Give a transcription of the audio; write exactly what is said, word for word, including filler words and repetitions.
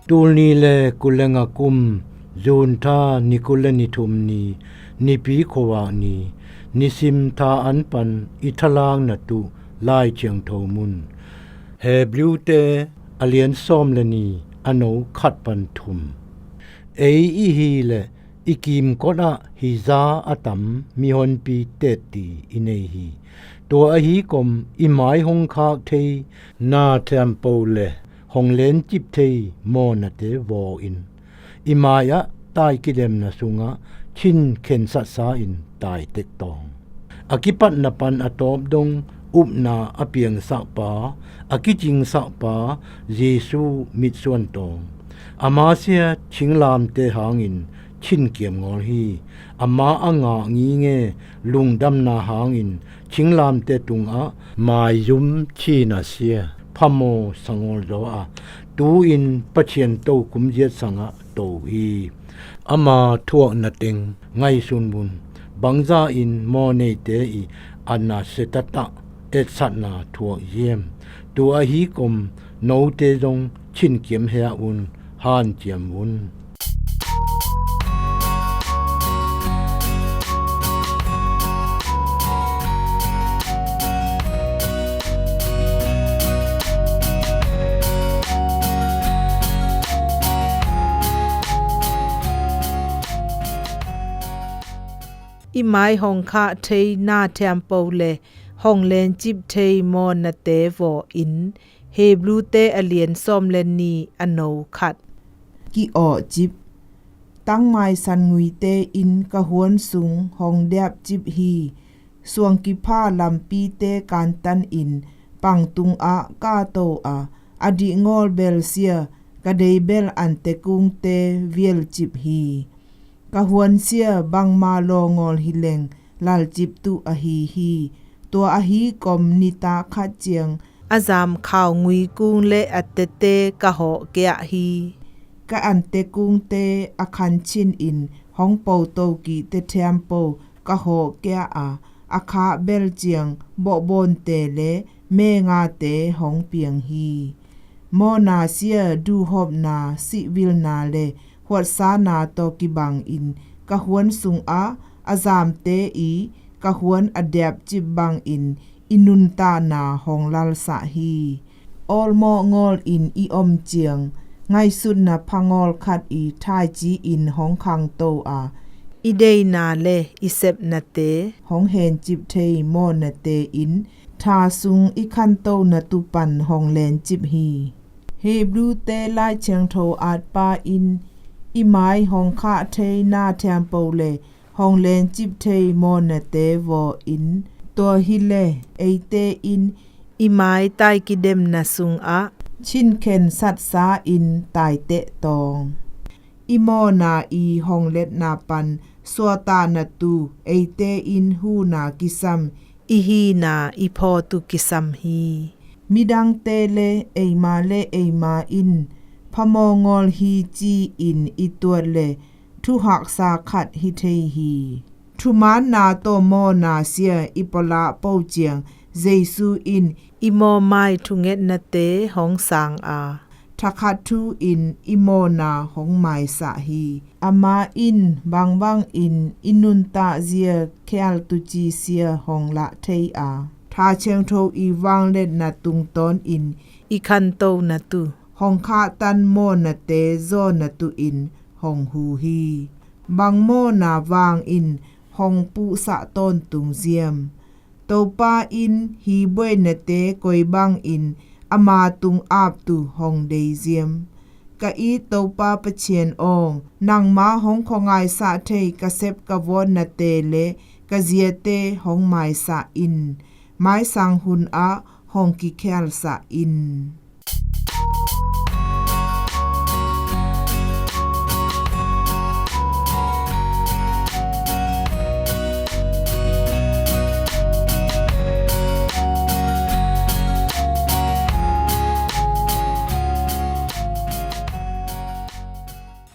Tulni le kul le nga kum, June tha ni kul le ni thum ni, Nipi khuavak ni, nisim tha an pan i thalakna tuh Lai Thiangtho mun. Hebru te a lian sawm le ni, a no khat pan thum. Ei i hi le i kimkot ah hi za a tam mihonpi tetti i nei hi. Tua ahi kom i mai hong khak thei na thiampo le hong lencip thei mawhnate vaw in, i mai-ah tai kidemna sungah chin khensatsa in tai tek tawng. A kipatna pan a tawp dong upna a piangsak pa, a kicingsak pa Jesu mitsuan tawng. Ama sia thinglamte hangin chin kiam ngawl hi. Ama a ngah nginge lungdamna hangin thinglamte tungah maizum china sia phamaw sangawl zaw a, tu-in Pathian tokum ziat sangah to hi. Ama thuakna teng ngaihsun un. Bangza in mawhneite i a na se taktak etsatna thuak ziam. Tua ahi kom note zong chin kiam hea un, hanciam un. I mai hong khah thei na thiampo le hong lencip thei mawhnate vaw in. Hebru te a lian sawm le ni, a no khat. Ki-awhcip. Tangmai sanguite in ka huan sung hong diapcip hi. Suangkipha lampite kantan in pangtung ah ka to a, a dih ngawl bel sia, ka dei bel antekungte vielcip hi. Ka huan sia bangma law ngawl hi leng lalcip tuh ahi hi. Tua ahi kom nitak khat ciang a zamkhau nguikung le a tete ka hawh kiah hi. Ka antekungte a khanchin in hong poto kihte thiampo ka hawh kiah a, a khah bel ciang bawhbawnte le mengate hong piang hi. Mawhna sia duhhopna, sihvilna le huatsana tawh kibangin ka huan sungah a zamte i ka huan a diapcip bangin i nuntakna hong lalsah hi. Awlmawh ngawl in i om ciang ngaihsutna phangawl khat i thaici in hong khangto a, i deina le i sepnate hong hencip thei mawhnate in tha sung i khantona tupan hong lencip hi. Hebru te Lai Thiangtho atpa in i mai hong khah thei na thiampo le hong lencip thei mawhnate vaw in. Tua hi le eite in i mai tai kidemna sungah chin khensatsa in tai teh tawng. I mawhna i hong letna pan suatahna tuh eite in huna kisam, i hina i phawtu kisam hi. Midangte le eima le eima in phamaw ngawl hi ci-in i tuat le thuhaksa khat hi thei hi. Thumaanna tawh mawhna sia i pawlah po ciang Jesu in i mawhmai thungetnate hong sang a, thakhat thu in i mawhna hong maisah hi. Amah in bangbangin i nuntakzia khialtuci sia hong lah thei a, Tha Thiangtho i vangliatna tungtawnin i khantona tuh hong khahtan mawhnate zawhna tuh in hong hu hi. Bang mawhna vangin hong puhsah tawntung ziam? Topa in hi buainate koi bangin ama tung aptuh hong dei ziam? Ka it Topa Pathian aw, nangma hong khuangaisah thei ka sep ka vawtnate le ka ziate hong maisah in. Maisang hun ah hong kikhialsah in.